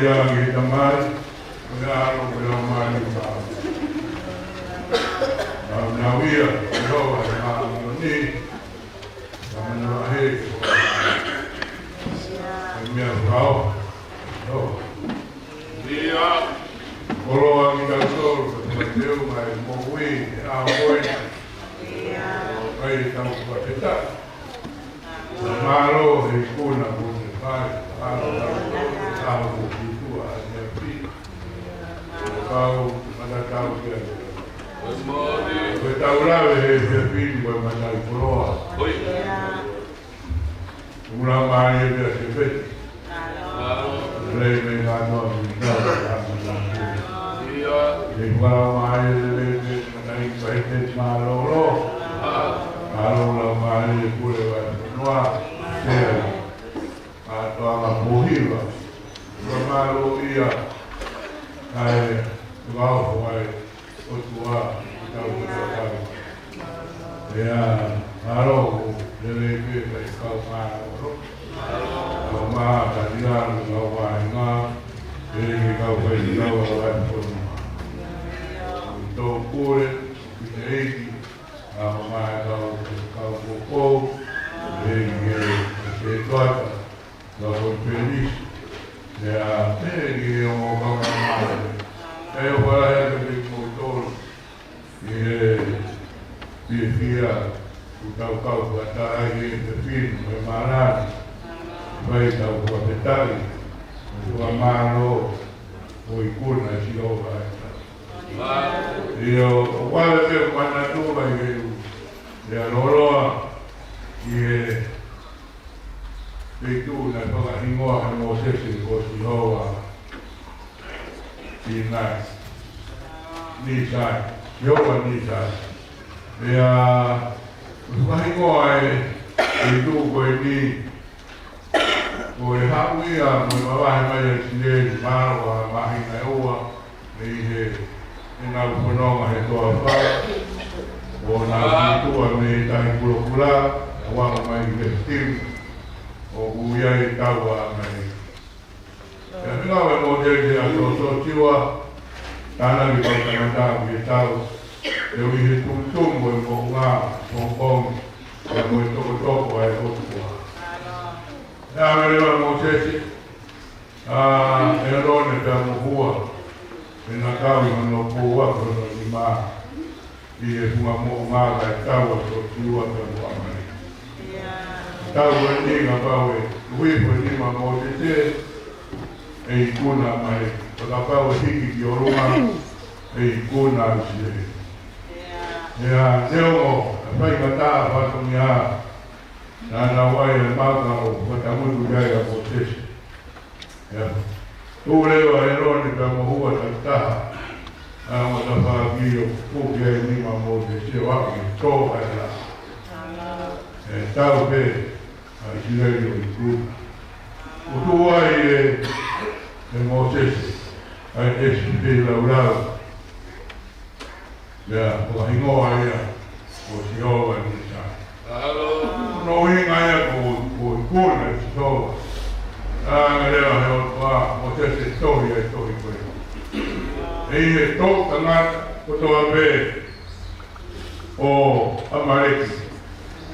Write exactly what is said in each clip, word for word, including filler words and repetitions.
Ia ke tamai, ko e ʻAlo, ko e Laumālie Māʻoniʻoni. Naunau ia, ko e ʻOtua ʻo e māmani, ka mana vahe, ko e meʻa fau. Ia. Koloa kitautolu, ko e teu mai moʻui, ʻa koe. Ia. Kai tau fakafetaʻi. Mālō he ikuna kuo ke fai, ʻa e ʻaho kuo ke tuʻu ai ʻaneafi. Kau matatau ki ai. Ko e tau lave he efiafi ni ko e mataʻikoloa. Mula mai e pea se peti. Lei me kātoa mi tau. Ia. Lei mula mai e lei me Nai paite mālōlō. Mālōlō mai e kule vai noa. Sea. Kātoanga pōhiva. Ua mālō ia. ʻAi, ua o ai. ʻOtua, tau ki tau. Pea, mālō, lele pē, pea kau mālōlō. Kau mā, ka tira, kau vaenga. Pea ke kau fai, kau vaenga. Tō kule, ki te iki. Kau mā, kau, kau kōkō. Pea ke, ke tuata. Kau ko Penisi. Pea, pea ke o kau mā. Pea o wala e ke te kōtō. ʻI he fiefia, ʻoku tau kau fakataha ʻi he efiafi ni, mo e mālani. Fai tau fakafetaʻi, mo fakamālō, ʻo ikuna ʻa Sihova ʻa e tau. ʻIo, ʻoku ʻalu pē ʻo manatu mai he ʻū, ʻi he loloa, ʻi he Peitu naʻe fakahingoa ʻe Mōsese ko Sihova Sinai. Nisai. Sihova Nisai. Pea fakahingoa ʻe Peitu ko eni. Ko e haʻu ia mo e mavahe mai ʻa ʻIsileli, mālō ʻa māhina ʻe ua. ʻI he, ʻenau fononga he toafa, ʻo nau tuʻa mei he tahi kulokula, ʻo aʻu mai ki he Filisitia, ʻoku ʻi ai e tau ʻa mai. Pea fengāueʻaki ʻe Mōsese ʻa Sōsiua, tānaki kau tangata ki he tau, ʻe ui he tumutumu ʻo e moʻunga, pongipongi, pea mo e tokotoko ʻa e ʻOtua. Pea ʻave leva ʻe Mōsese, ʻa ʻĒlone pea mo Hua, pea na kau ʻi hono pō ʻaki hono nima, ʻi he funga moʻunga kae tau ʻa Sōsiua pea mo ʻAmaleki. Tau eni kapau ʻe ui ko e nima ʻo Mōsese, ʻe ikuna ʻa ʻAmaleki. Pea kapau ʻe hiki ki ʻolunga, ʻe ikuna ʻa ʻIsileli. Pea neongo, ʻa e faingataʻa fatongia, naʻa nau ʻai e maka ʻo fakatangutu ki ai ʻa Mōsese. Ia. Tuʻu leva ʻa ʻĒlone pea mo Hua takitaha. ʻA e ongo tafaʻaki ʻo puke ai e nima ʻo Mōsese ʻo aʻu ki he tō ʻa e laʻā. ʻE tau pē ʻa ʻIsileli ʻo ikuna. ʻO tuʻu ai ʻe, ʻe Mōsese, ʻa e ʻEsi Feilaulau. Ia, ko e hingoa ia, ko Sihova Nisai. Mālō. Ko hono ʻuhinga ia ko, ko e ikuna ʻo Sihova. ʻA, ngā lea he ʻOtua, Mōsese tohi ai tohi ko ē. ʻI he toʻu tangata, kotoa pē, ʻo ʻAmaleki.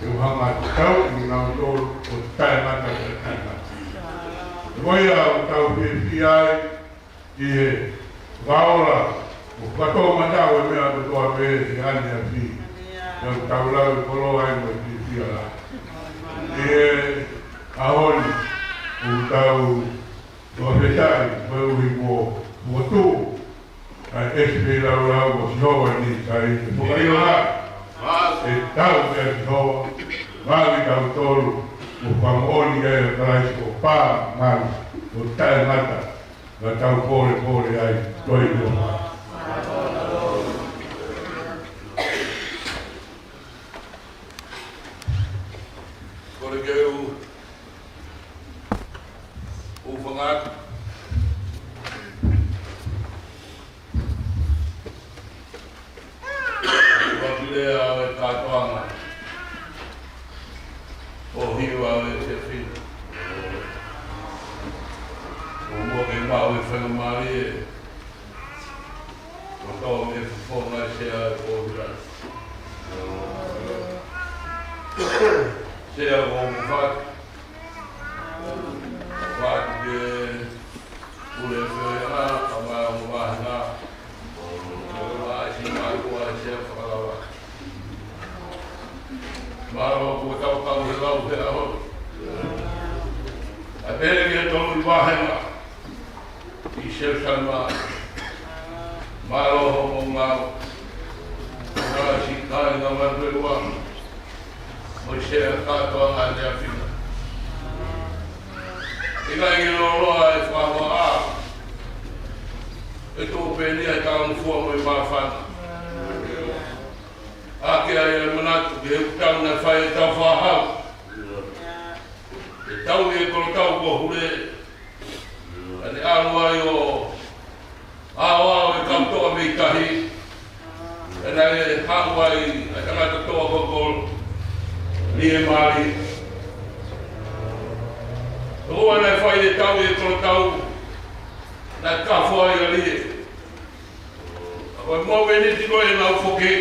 ʻE u hanga ʻo tauʻi kinautolu, ʻo taʻengata, taʻengata. Ko ia, ʻoku tau fiefia ai, ʻi he fakaola, ʻo fakatoʻomataʻu e meʻa kotoa pē ʻi he ʻaneafi. Pea ʻoku tau lau e koloa ai mo e fiefia lahi. ʻI he ʻaho ni, ʻoku tau fakafetaʻi, koeʻuhi ko e fokotuʻu ʻa e ʻEsi Feilaulau ko Sihova Nisai, ʻe fakaʻilo ai. ʻE tau pē ʻa Sihova, maʻa kitautolu, ʻo fakamoʻoni ai ʻa Kalaisi ʻo pā, ngāue, ʻo taʻengata. Ka tau pōlepole ai, toe ʻilo. Kole ke u, u fanga. Ua pile ʻa e kātoanga. ʻO hiu ʻa e fefine. ʻO mua ke maʻu e Mālie, ʻo tau me fofonga Sea ko Hira. Sea ko Mufat. Mufat ke pule fea, ʻa mai ʻo Mufat na. ʻA si mai ko ʻa Sea fakalava. Mālō ko tau kau he lau he ʻaho. ʻA pele ke tau i vahenga. ʻI Selusalema, mālō hoʻomou ngāue. Ka si kai ngā manu e ua, mo e Sea kātoa ngā te afina. ʻIkai ke loloa e fakahoa, ʻe tuʻu pē ʻeni ʻa e talangofua mo e māfana. ʻAke ai e manatu ki he ʻuta naʻe fai ʻe Tāufaʻāhau. ʻE tau ʻi he kolotau ko Hule. Ka ne ʻalu ai ʻo aoao e kau toʻa mei tahi. Pea naʻe haʻu ai ʻa e tangata toʻa ko Kolinemali. Ko ʻena fai e tau ʻi he kolotau, naʻe kafo ai ʻa Lie. Ka ko e momeniti ko ē naʻa ku foki,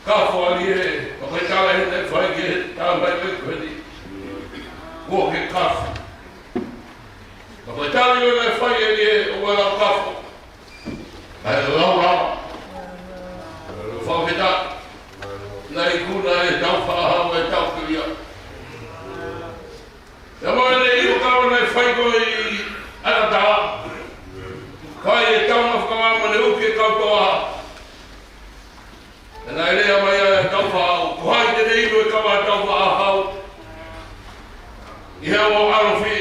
kafo ʻa Lie, ka ko e tala ʻeni naʻe fai ki he tama mai ko eni. Kuo ke kafo. Ka ko e tala ʻeni naʻe fai ʻe Lie, ʻoua ʻe lau kafo. Kae lau lava. Fakafetaʻi. Naʻe ikuna ʻe Tāufaʻāhau e tau kelia. Pea mo ʻene ʻilo kava naʻe fai ko ē ʻi ʻAnata. Fai e tau na fakamā mo ne uki e kau toʻa. Pea naʻe lea mai ʻa Tāufaʻāhau, ko hai te ne ʻilo e kava ʻa Tāufaʻāhau? ʻI he ʻoʻalofi,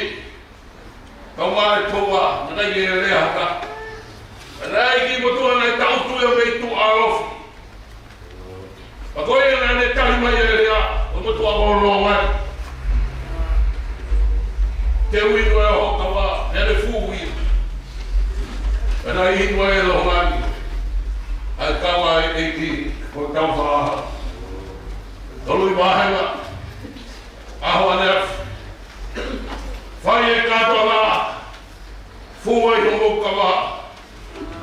kau mai toa, naʻe ʻikai ke lea hake. Pea naʻe ʻi ai e kiʻi motuʻa naʻe tangutu ia mei tuʻa ʻalofi. Pea ko ia naʻa ne tahi mai e lea, ko e motuʻa ko Lohongani. Te u inu ʻa hoʻo kava, naʻa ne fū ia. Pea naʻe inu ʻe Lohongani ʻa e kava ʻa e ʻEiki ko Tāufaʻāhau. Tolu ʻi vahenga, ʻaho ʻaneafi. Fai e kātoanga, fū ai hoʻomou kava,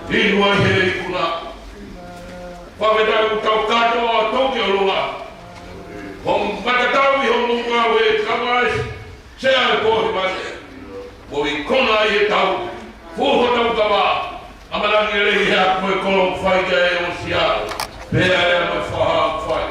inu ai he ikuna. Fakafetaʻi ʻoku tau kātoa ʻo tō ki ʻolunga. Ko e matatau ʻi hoʻomou ngāue, kau mai, Sea ko Himane. Mo ikuna ai e tau, fū hotau kava, ʻamanaki lelei he ʻaho ko ē ko e kolo fai ki ai ʻo Sea, pea ʻe ʻi ai mo e fakahā fai.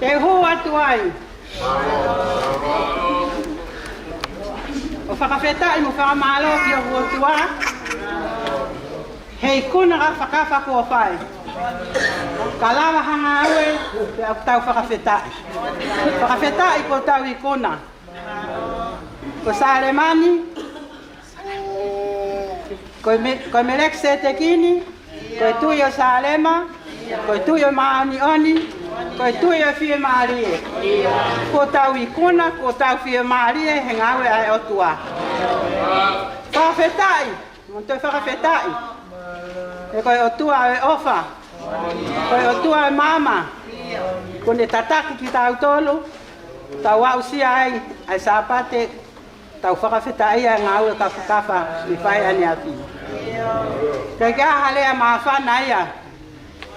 Ke hū atu ai ʻo fakafetaʻi mo fakamālō ki hoku ʻOtua he ikuna ʻa e fakakafa kuo fai. Ka lava ha ngāue pea ʻoku tau fakafetaʻi. Fakafetaʻi ko hotau ikuna ko Salemani, ko e Me-, ko e Melekiseteki ni, ko e Tuʻi ʻo Salema, ko e Tuʻi ʻo Māʻoniʻoni, ko e Tuʻi ʻo e Fiemālie. Ko hotau ikuna, ko hotau fiemālie he ngāue ʻa e ʻOtua. Fakafetaʻi, mo toe fakafetaʻi. He ko e ʻOtua ʻo e ʻofa, ko e ʻOtua ʻo e maama, kuo ne tataki kitautolu, tau aʻusia ai ʻa e Sāpate, tau fakafetaʻia e ngāue fakakafa ne fai ʻaneafi. ʻIkai ke ʻi ai ha lea māfana ia,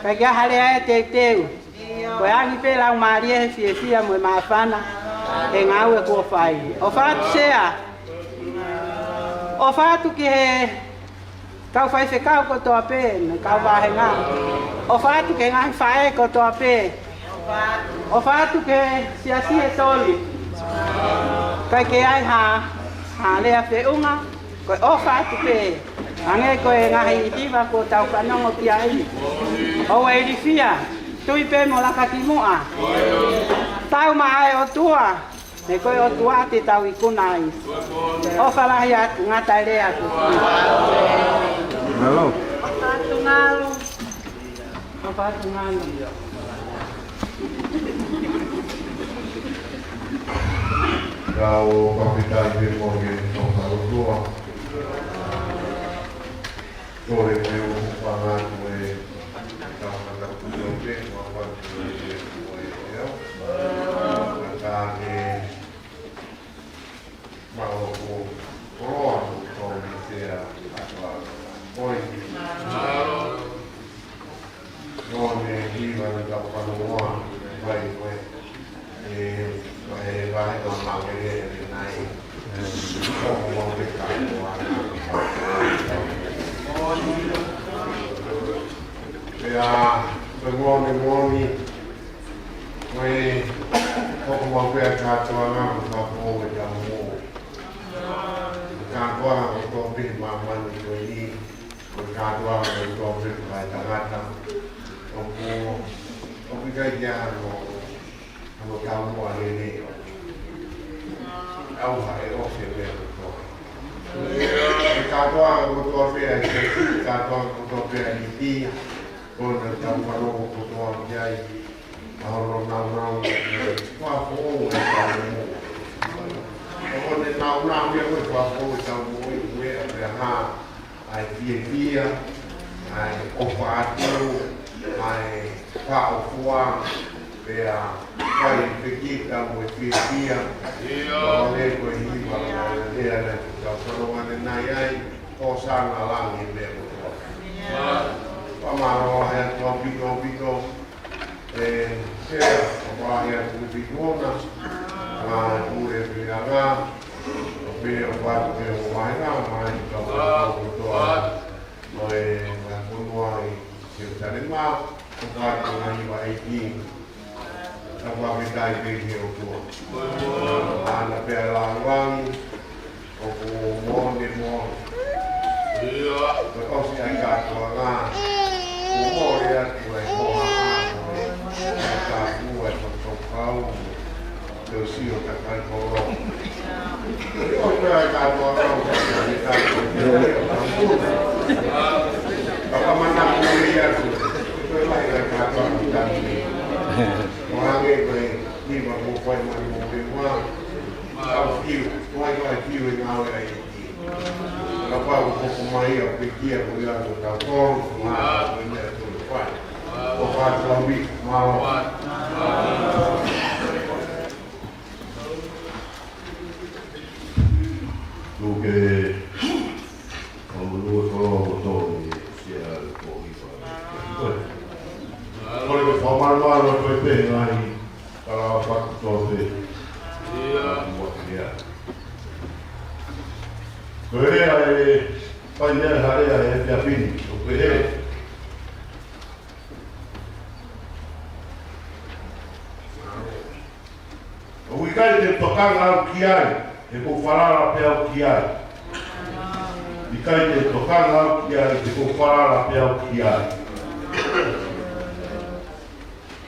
ʻikai ke ʻi ai ha lea ʻe teuteu. Ko e ʻangi pē Laumālie he fiefia mo e māfana he ngāue kuo fai. ʻOfa atu Sea, ʻofa atu ki he kau faifekau kotoa pē, mo e kau vāhenga. ʻOfa atu ki he ngaahi faʻē kotoa pē. ʻOfa atu ki he siasi ʻe tolu. ʻIkai ke ʻi ai ha, ha lea feʻunga, ko e ʻofa atu pē. Hangē ko e ngaahi hiva kuo tau fanongo ki ai. ʻOua ʻe ilifia, tui pē mo laka ki muʻa. Tau maʻa e ʻOtua. He ko e ʻOtua te tau ikuna ai. ʻOfa lahi atu, ngata e lea atu. Mālō. ʻOfa atu ngalo. ʻOfa atu ngalo. Tau fakafetaʻi pē mo e ʻofa ʻa e ʻOtua. Kole ke u hūfanga atu e tangata kuo pē, ʻofa atu e ʻOtua. Ngata ke Mālō ko Koloa ko Tony Sea ʻa Koloa. Oi. Nō ne hiva ne ka panoa, vai, vai. E, vai, vai, no mangere e nai. Ko mo te ka ko ana. Pea, ko moni, moni. Ko e, ko ko mau pea kātoanga mo ka po e ka mo. Kātoanga ko tō pē māmani ko eni. Ko kātoanga ko tō pē ka tangata. ʻOku, ʻoku ʻikai ke ʻi ai hano, hano taumuʻa lelei. ʻAuha e ʻosi e meʻa kotoa. Ko kātoanga ko tō pē ʻa e, kātoanga ko tō pē ʻa e iti. Ko na tau fanongo kotoa ki ai. ʻA hono naunau, fakafoʻou e taumuʻa. ʻA hono naunau ia ko e fakafoʻou e taumuʻa, ʻi he meʻa pea hā, ʻa e fiefia, ʻa e ʻofa atu, ʻa e fakaʻofoa, pea fai pē kita mo e fiefia. ʻIo. ʻO ne ko e hiva, ʻa e lea ne tau fanongo ʻanenai ai, ʻOsana langi meʻa kotoa. ʻIo. Fakamālō he ʻaupito, ʻaupito. E, Sea, ʻofa lahi atu ki Pikuona, ʻa e pule pē anga, ʻo pē ʻofa atu ki he ʻomai na, mai ka ʻofa atu kotoa. Mo e, mo e fonua ʻi Selusalema, ʻofa atu ki he ngaahi hiva ʻeiki. Tau fakafetaʻi pē ki he ʻOtua. ʻAna pē ʻa e lāngilangi, ʻoku mōne mōne. ʻIo. Ko e ʻosi ʻa e kātoanga. Kuo mole atu ʻa e hohaʻa. ʻA e kāpua e fakakaukau. Te u sio ka kai kolo. ʻIo, ko e kātoanga. Ka mana ko ia atu. Ko e lahi ʻa e kātoanga. Ko hangē ko e hiva ko fai mai mo e wa. Au fiu, ko ai ko ai fiu e ngāue ai e ki. Ka pau ko ko mai au pe kia ko ia ko tau tolu, ma ko ia ko fai. Ko fai ko mi, ma o. Tuke, o mulu ko lo ko to ni sia ko i fai. Ko le ko fai ma lo ko pe ngai. Kala fatu tō pē. ʻIo. Mua kia. Ko e lea e, fai lea ha lea e te apini. ʻO pehē. ʻIkai te u tokanga au ki ai, he ʻoku ou falala pē au ki ai. ʻIkai te u tokanga au ki ai, he ʻoku ou falala pē au ki ai.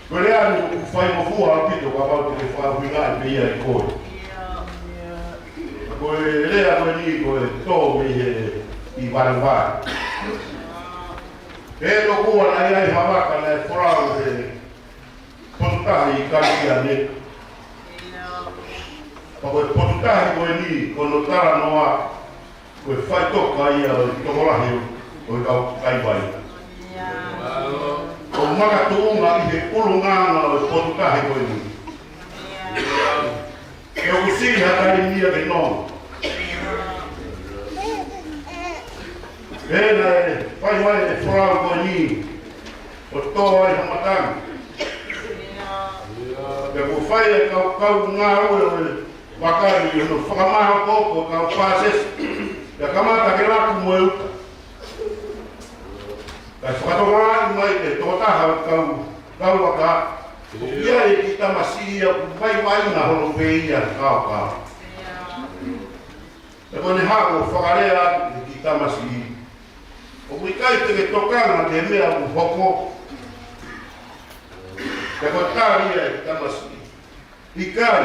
Ko e lea ni ʻoku faingofua ʻaupito kapau te ke fakaʻuhingaʻi pē ia ʻe koe. Ko e lea ko eni ko e tō mei he ʻi Valevale. He tokua naʻe ʻi ai ha vaka naʻe folau he potu tahi ʻi Kalifiane. Pea ko e potu tahi ko eni ko hono talanoa, ko e faʻitoka ia ʻo e tokolahi ʻo e kau kaivai. ʻO makatuʻunga ʻi he ʻulungaanga ʻo e potu tahi ko eni. He ʻoku siʻi ha taimi ia ke nonga. Pea naʻe fai mai e folau ko eni ʻo tō ai ha matangi. Pea kuo fai e kau, kau ngāue ʻo e vaka ni ʻi hono fakamaʻopoʻopo e kau pāsese. Pea kamata ke laku mo e uta. Kae fakatokangaʻi mai ʻe he tokotaha ʻo e kau, kau vaka, ʻoku ʻi ai e kiʻi tamasiʻi ia ʻoku vaivai na holo pē ia he kaokao. Pea ko ʻene haʻu ʻo fakalea atu ki he kiʻi tamasiʻi, ʻoku ʻikai te ke tokanga ki he meʻa ʻoku hoko? Pea ko e tali ia ʻa e kiʻi tamasiʻi, ʻikai,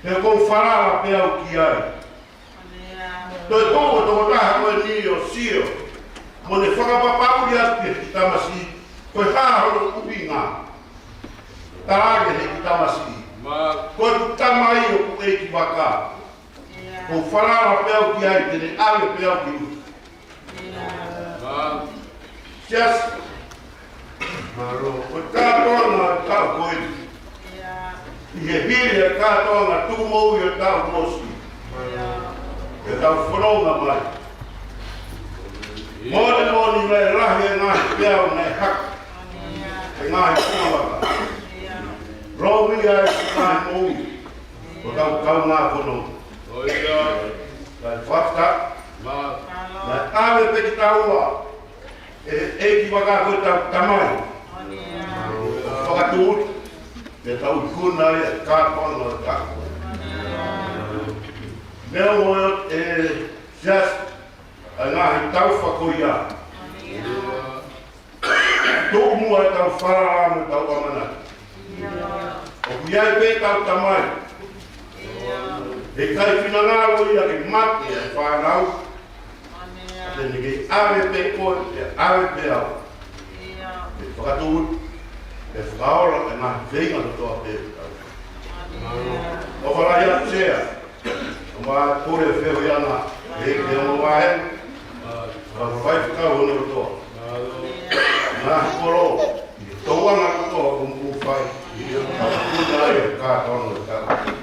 he ʻoku ou falala pē au ki ai. Toe tuʻu e tokotaha ko eni ʻo sio, mo ne fakapapauʻi atu ki he kiʻi tamasiʻi, ko e hā hono ʻuhinga? Talaange ʻe he kiʻi tamasiʻi, ko ʻeku tamai ʻoku ʻeikivaka. ʻOku ou falala pē au ki ai, te ne ʻave pē au ki uta. Siasi. Mālō. Ko e kātoanga ʻo e taʻu ko eni, ʻi he hili e kātoanga tuʻu moʻui ʻo e taʻu kuo ʻosi, ke tau fononga mai, moʻoni moʻoni naʻe lahi e ngaahi peau naʻe hake, e ngaahi funga vaka. Lomi ai e ngaahi moʻui ʻo e kau kaungā fononga. Kae fakataha, naʻe ʻave pē kitaua ʻe he ʻeikivaka ko ʻetau tamai, fakatūʻuta, ke tau ikuna ai e kātoanga ʻo e taʻu. Meʻa mo e, ʻe Siasi, ʻa e ngaahi taufa ko ia, tuʻu muʻa ʻetau falala mo ʻetau ʻamanaki. ʻOku ʻi ai pē ʻetau tamai. Heʻikai finangalo ia ke mate e fānau. Te ne kei ʻave pē koe, ke ʻave pē au, ke fakatūʻuta, ke fakaola e ngaahi feinga kotoa pē ʻoku tau. ʻOfa lahi atu Sea, ʻo ma pule feohiʻanga, ʻe he ke ongo vahe, ka fai fekau hone kotoa. Ngaahi kolo, tauanga kotoa ʻoku mou fai, ka kuna ai e kātoanga ʻo e taʻu.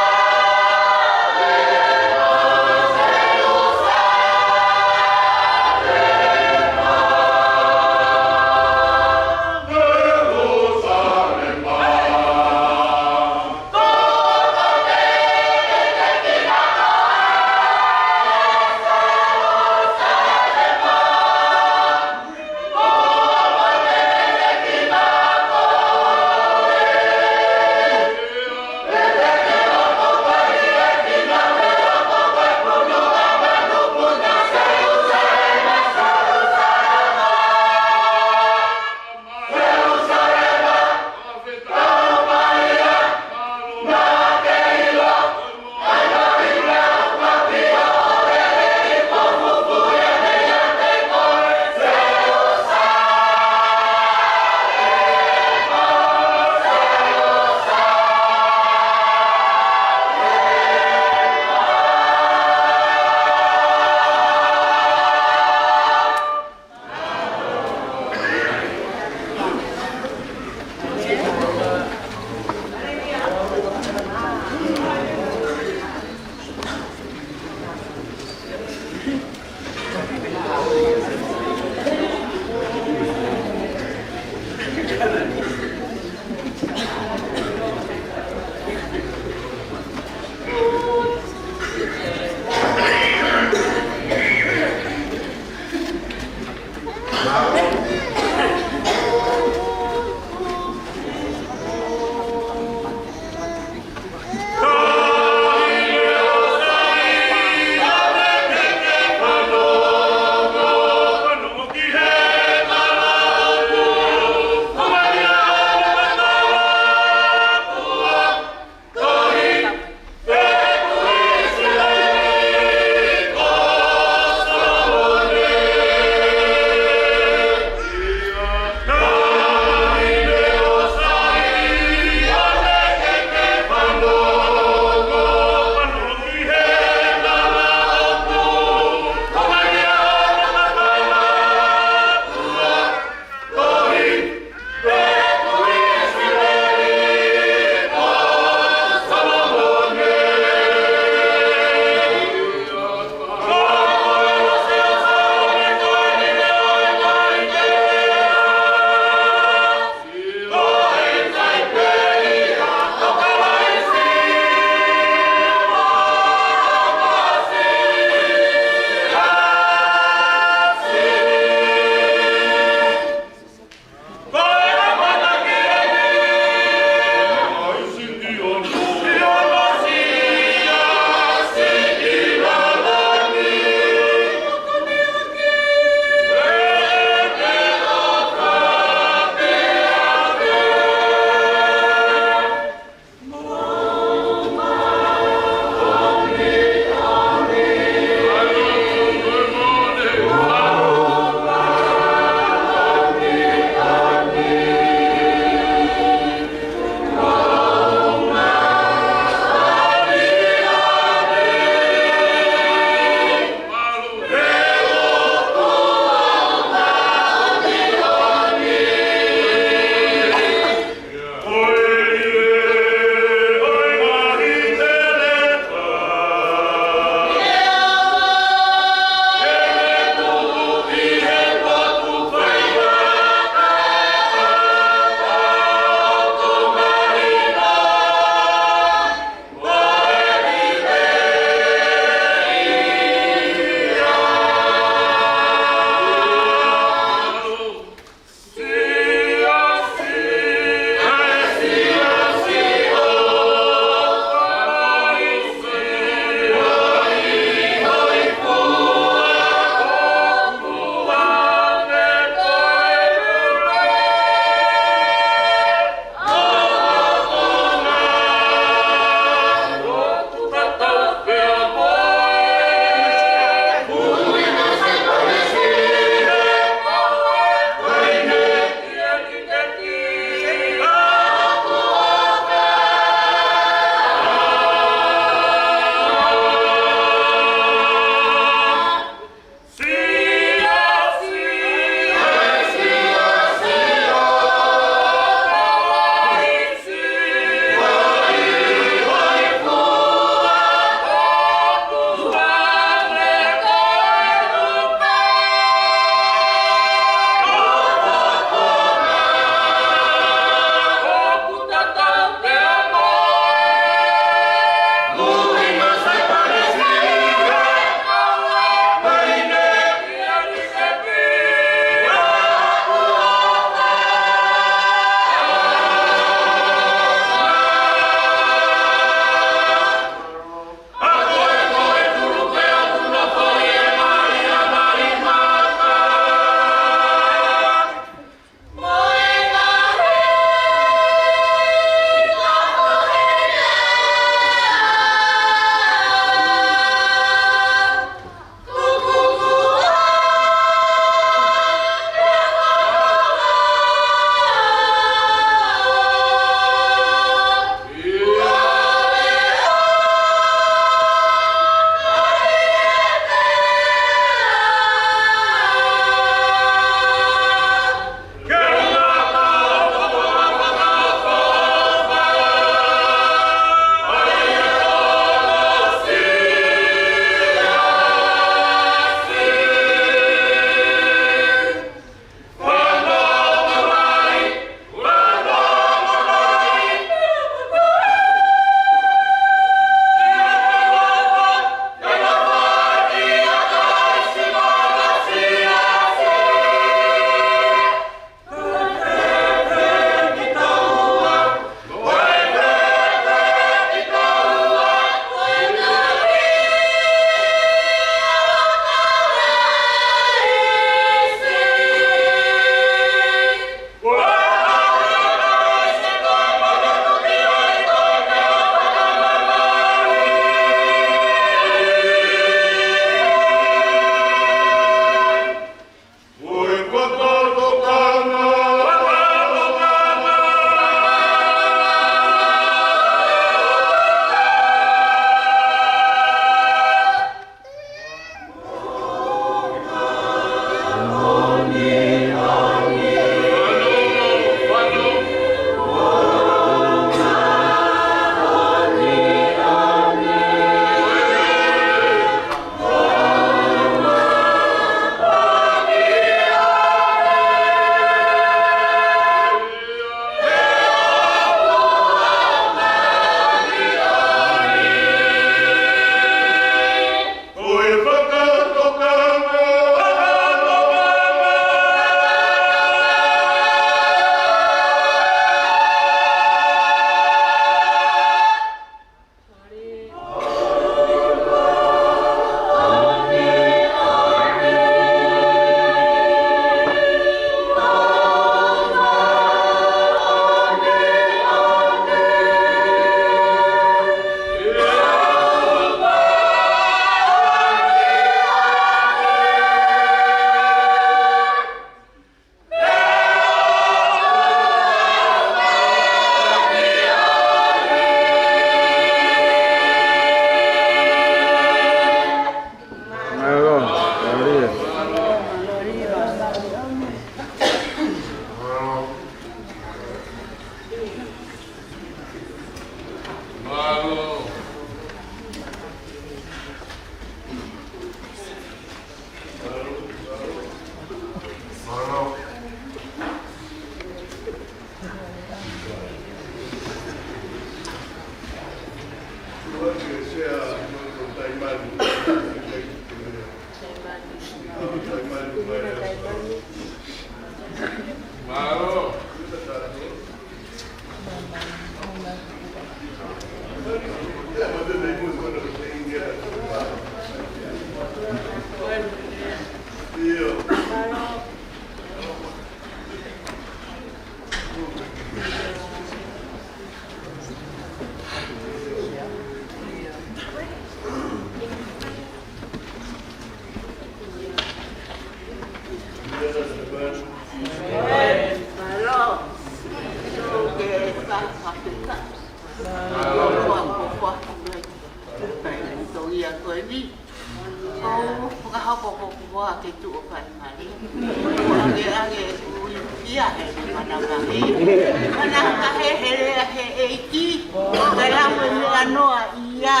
Mana ka he hele a he ʻEiki, ka lau e meʻa noa ia.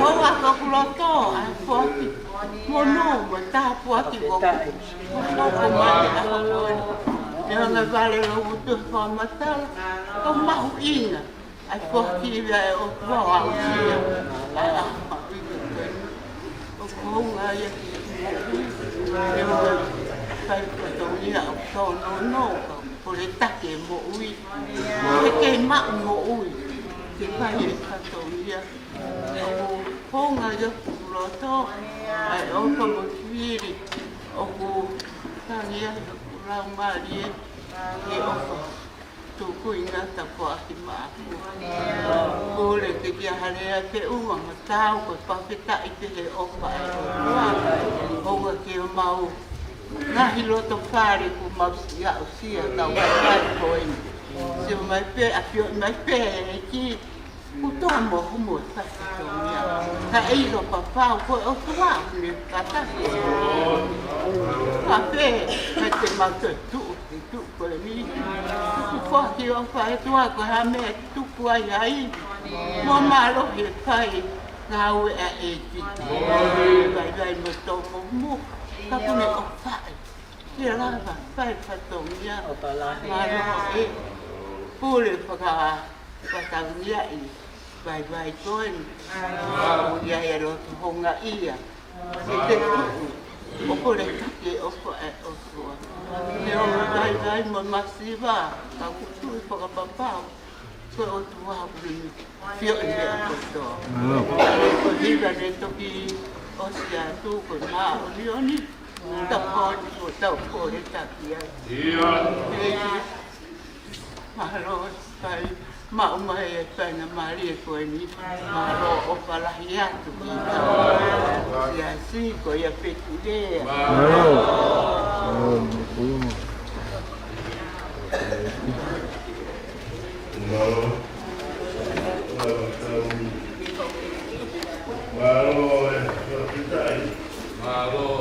Hoa ka kuloto, ʻa e foaki. Mono, mo tāpuaki ko. Ko mate a ko. Te hanga vale lo utu fakamatala, ko mahuʻinga. ʻA e foaki ia ʻe ʻOtua ʻo aʻusia. ʻA e ʻaho mahuʻinga ko eni. ʻOku hounga ia ki he moʻui. ʻE ʻo e fai fatongia ʻo tōnounou ka ʻoku koletake moʻui. He kei maʻu moʻui. Ke fai e fatongia. ʻOku hounga ia ki loto. ʻA e ʻofa mo e fili. ʻOku tangi ia ʻoku lau mālie. Ke ʻofa. Tuku ʻi ngā tapuaʻaki maʻaku. Kole ke kia hale a te unga ma tau ko e pafetaʻi te he ʻofa e ʻOtua. Hounga ke ʻo mau. Ngaahi loto fale ku mau si aʻusia kau kai kai ko eni. Sio mai pē, ʻafio mai pē e ʻEiki. Kuo toa mo humu e fakatongia. Ka ʻilo papau ko e ʻOtua ne kata. Ka pē, ka te mau te tuʻu. Tuku ko eni. Tuku foaki ʻofa e ʻOtua ko e hā meʻa tuku ai ai. Mo mālohi e fai ngāue ʻa e ʻEiki. Vaivai mo tō mo mu. Ka pune ʻofa e. Ke lava fai fatongia. Mālohi e. Pule faka-, fatongia i. Vaivai ko eni. Ia ia loto hounga ia. Ke te tuku, ʻo koletake ʻofa e ʻOtua. Te o vaivai mo masiva, ka kuo tui fakapapau, ko e ʻOtua ʻoku ne fio ʻi he ʻOtua. Ko e hiva ne toki ʻosi atu, ko e māʻoniʻoni, tau kole, ko tau koletake ai. ʻEiki, mālō, fai, maʻu mai e faingamālie ko eni. Mālō ʻofa lahi atu ki he ʻOtua. Ia si ko ia pē ki lea. Mālō. Mālō. Mālō. Mālō.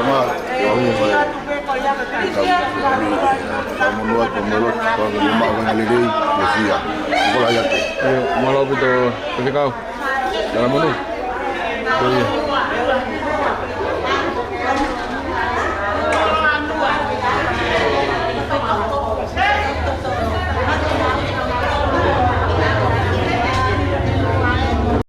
Tonga, ʻo ia. Ka, ka monua, ka melo, ka melo, ma, ka lelei, mo sia. Ko la ia te. Mālō ʻaupito, Faifekau. Talamonū. Ko ia.